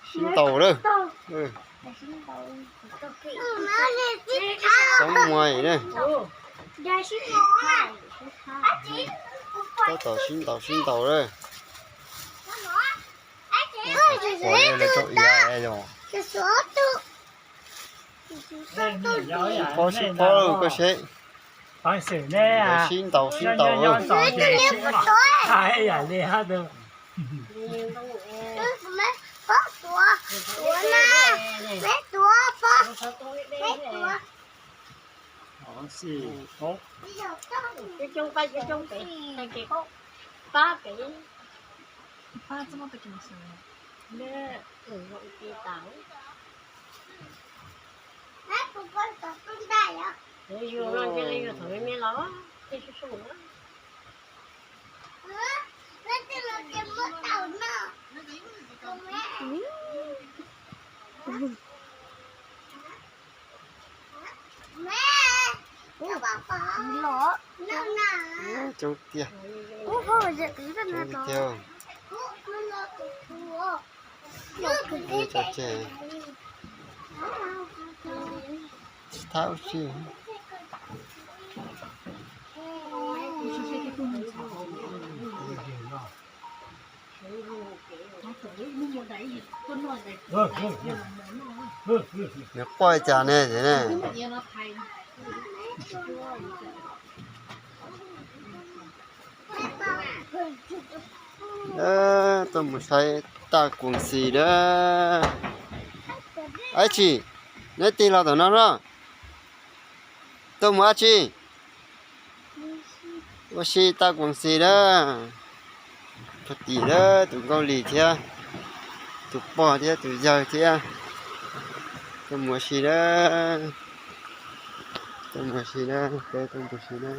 ຊິງໂຕເດີ ເອີ ສາວມວຍເດີ ໂຕໂຕ ຊິງໂຕ ຊິງໂຕເດີ ໂອ້ຍ ເລີຍໂຕອີກແລ້ວ ພໍຊິພໍເອີ ກໍເຊ ໄປເສີແນ່ ຊິງໂຕ ຊິງໂຕເດີ ໄອ້ຍາເລຮະເດີ ອໍ ສີ່ ຫົກ ຈະຈົ່ງໄປ ຈະຈົ່ງໄປ ໄປເກັບ ປ້າໄປ ປ້າຈະມາໄປກິນເສີແນ່ ເອີ ເຂົາອີກຕີຕາວ ເອີ ຢູ່ນັ້ນຈະໄດ້ຢູ່ ຖ້າແມ່ນລາວ ເຮັດສູງໆ ຈົງເຕຍ ໂອ້ໂຫ ເຢະ ເປັນແບບນັ້ນເນາະ ເຕຍ ເອີ ຈອດແຈ ທ້າວຊິ ດຽວປ່ອຍຈານແນ່ ດຽວແນ່. ເອີ ຕົ້ນໝາກໄຊຕາກວາງຊີເດີ ໄອ້ຊີ ໄດ້ຕີລາວຕອນນັ້ນເນາະ ຕົ້ນໝາກຊີ ວ່າຊີຕາກວາງຊີເດີ ໂຊກດີເດີ ຕູເກົາຫຼີເທື່ອ ຕູປໍເທື່ອ ຕູເຢີເທື່ອ ຕົ້ນໝາກຊີເດີ ຕົ້ນໝາກຊີເດີ ເດີ ຕົ້ນໝາກຊີເດີ.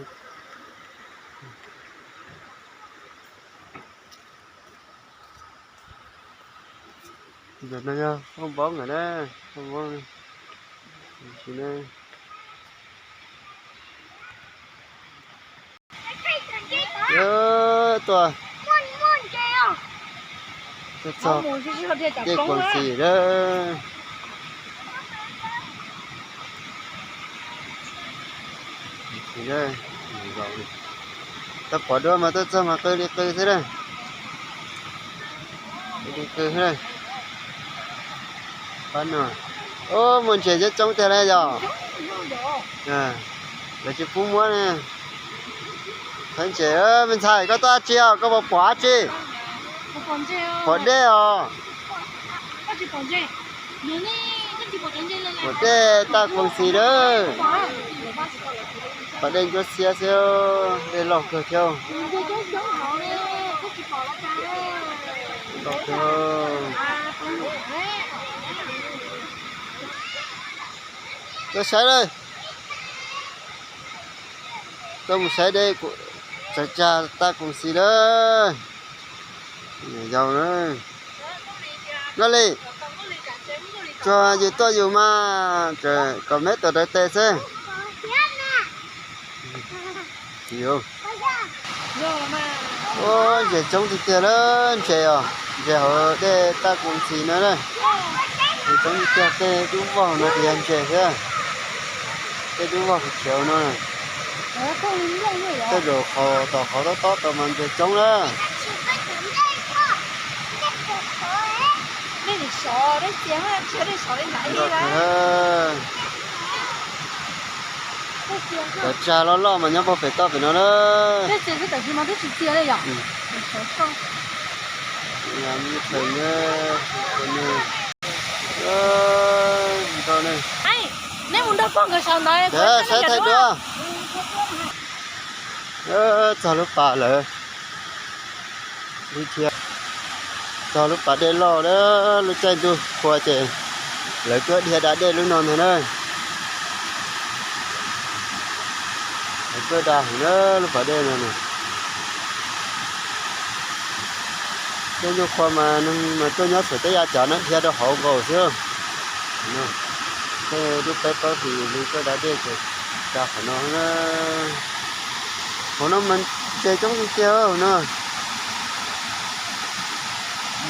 ແບບນັ້ນເນາະ ຫ້ອງບ້ອງກໍໄດ້ ຫ້ອງບ້ອງຊິເນາະ ເອີ ຕົວ ຕົວຈອບເຈັກກວາງຊີເດີ. ນີ້ເດີ ຕະປອດດ້ວຍມາ ຕະຈະມາເກີລີເກີຊິເດີ ເກີລີເກີຊິເດີ ປັນເນາະ. ໂອ້ ມ່ວນເຈຍຈະຈົ່ງແທ້ແລ້ວເຈົ້າ ອ່າ ແລ້ວຊິປູມ່ວນນະ ທ່ານເຈຍ ເອີ ແມ່ນຊາຍກໍຕາຈຽວ ກໍບໍ່ປອດຈິ ປອດເດ້ອະ. ໂອເຄ ຕາກວາງຊີເດີ ປາແດງຈົດເຊຍເຊວ ໄດ້ລອກເກີດເທວ ລອກເກີດ ຈະໃຊ້ເລີຍ ຕ້ອງໃຊ້ໄດ້ ຈະ ຈະຕາກວາງຊີເດີ. ຍາວເລີຍ ກໍເລີຍ ຈະຢູ່ຕົວຢູ່ມາ ຈະກໍແມ່ຕົວໃດແຕ່ເຊ ຢູ່ ໂອ້ຍ ເຈຈົ່ງຕິເຕຍເລີຍ ເຈອະ ເຈເຮົາເດຕາກວາງຊີນະເລີຍ ເຈຈົ່ງຕິເຕຍເຕດຸເວົ້ານະ ທີ່ເຫັນເຈເຊ ເຕດຸເວົ້າຂຽວເນາະ. ເອີ ພວກນີ້ເລື່ອງຢູ່ເນາະ ແຕ່ດຽວເຂົາ ຕໍ່ເຂົາຕໍ່ ຕໍ່ມັນຈະຈົ່ງເດີ ໄດ້ສອງ ໄດ້ສຽງແລ້ວ ເຊື່ອໄດ້ສອງໄດ້ຫຼາຍ ເອີ ໄດ້ສຽງ ແຕ່ຈາຫຼໍ່ໆ ມັນຍັງບໍ່ເປັນຕໍ່ເປັນເນາະເດີ ໄດ້ສຽງຄືກັນ ຄືມັນໄດ້ສຽງເລີຍ ອືມ ໄດ້ສອງຊ່ອງ ງາມຢູ່ເຖິງເດີ ຄົນນີ້ ເອີ ຕອນນີ້ ໄອ້ ໃນມຸນດອກປ້ອງກັບຊາວນ້ອຍ ເດີ ໃຊ້ໄທດ້ວຍ ເອີ ຈອດລົດປາເລີຍ ວິທຽ ຈອດລົດປາໄດ້ຫຼໍ່ເດີ ລົດໃຈດູຄົວເຈ ເລີຍເກີດເຮດດາເດລຸນອນເດີ ເກີດດາເດີ ລົດປາໄດ້ນັ້ນນະ. ໂຕໂຍຄວາມາໜຶ່ງມາໂຕຍອດສຸດຕະຍາຈານນະ ເຮັດເອົາເຂົາເກົ່າເຊື່ອເນາະ ແຕ່ດູໄປເປົ້າຜີຫຼືກໍດາເດກຈາກຂະນອງນະ ຂອງນ້ຳມັນເຈຈົ່ງຊິເຈເນາະ.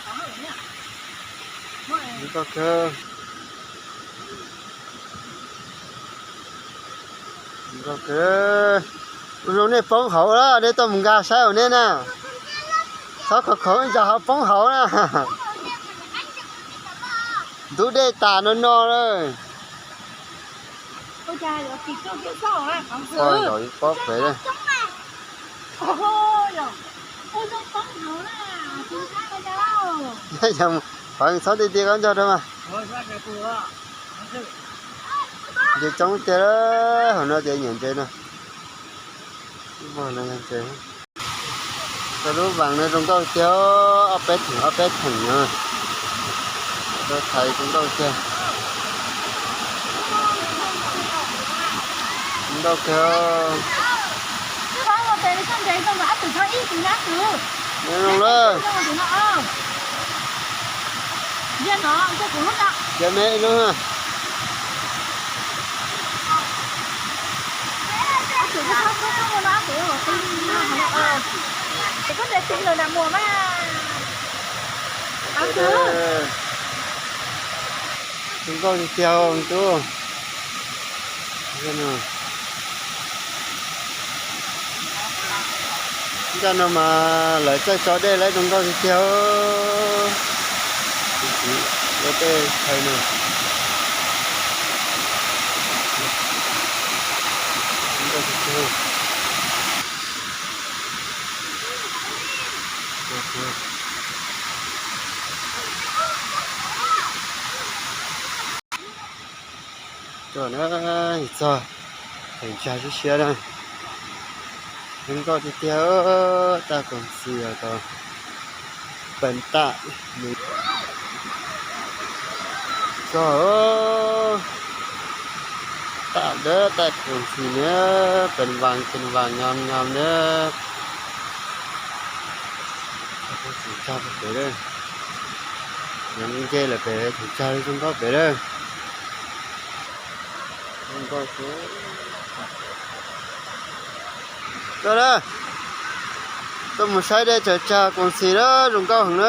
Có cơ. Có cơ. Ui, này bóng hậu đó, đây tao mừng gà sai ở đây nè. Sao có khẩu giờ hậu bóng hậu nè. Đủ đây tả nó no rồi. Ôi cha, giờ kịp cho cái sổ á, phóng sự. Coi rồi, có về đây. Ôi giời, ôi, giông phóng hậu nè, chính xác là sao? Phóng sáu đi đi con cho thôi mà. Ôi, sao kìa tụi ạ. Phóng sự. Dê chống té, hông nó dê nhện dê nè. Hông nó nhện dê. Tao lũ vàng nó rung gốc tiêu, áp pet thẳng, áp pet thẳng nè. Tao thấy rung gốc tiêu. Rung gốc tiêu. Nó rung lên. Dê mẹ luôn ha. Ê, chúng tôi đi theo tu. Cái nào? Chúng ta nào mà lấy tay cho đây, lấy chúng tôi đi theo. Để tôi thầy nào. Chúng tôi đi theo. Trời ơi, trời, thành trà xíu xíu đây. Chúng tôi đi theo ta còn xìa tờ bần tạ. Trời ơi, ta đỡ ta còn xì nữa, bần vàng, bần vàng, ngam, ngam nữa. Chúng tôi đi theo về đây. Ngắm cái là về thành trà chúng tôi về đây. Rung gốc số. Đó đó. Tôi một sai đây chở trà còn xì đó, rung gốc hẳn đó.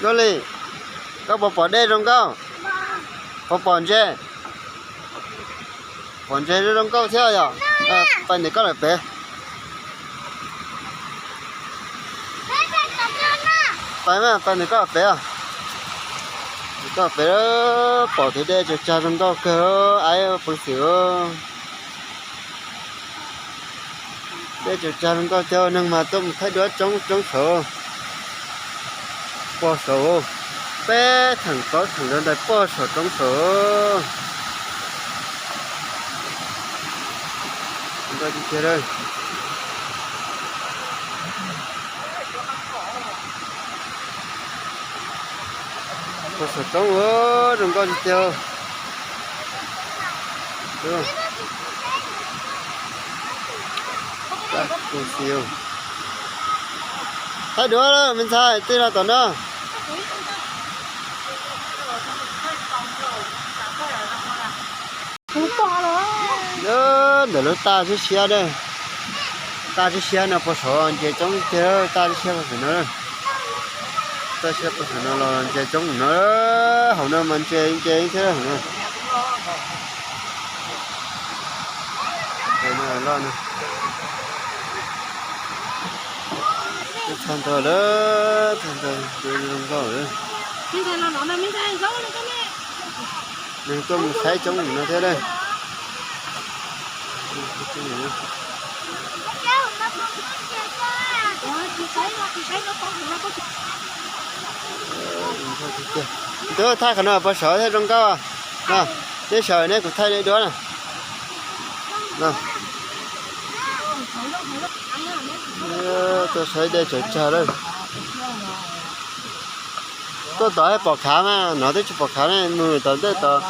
Đó lì. Có bỏ bỏ đây rung gốc. Bỏ bỏ dê. Ủa, nje rong kau thiau ya. Ơ, pai ni kau la pe. Pai ma, pai ni kau la pe a. Kau la pe, ơ, pau te de cha cha rong kau ke, ai, ơ, pung siu. Đe chau char rong kau chau, nang ma tom khai dua chong, chong sổ. Po sổ. Pe thẳng có thẳng đơn đài po sổ chong sổ. Rong kau chi chia đây. Po sổ chong ơ, rong kau chi chia. Ơ. Các cô siêu. Thái đứa đó, mình sai, tí là tao nữa. Ơ, để lũ ta xíu xíu đây. Ta xíu xíu nó po sổ, nje chong chia, ta xíu xíu po sổ nó. Ta xíu po sổ nó là nje chong nó, hổ nó mà nje, nje thế hổ nó. Đây nó lo nó. Cái thằng to đó, thằng to, cái rong kau đó. Mình thấy nó, nó, mình thấy nó, nó, cái này. Nang tom sai chong nó thế đây. Tơ, thai khả năng po sổ thế rong kau à. Nè, thế sổ này của thai đây đó nè. Nè. Ơ, tơ sai đây chau char đây. Tơ tơ hai po khả mà, nó tơ chi po khả này, mười tơ tơ tơ.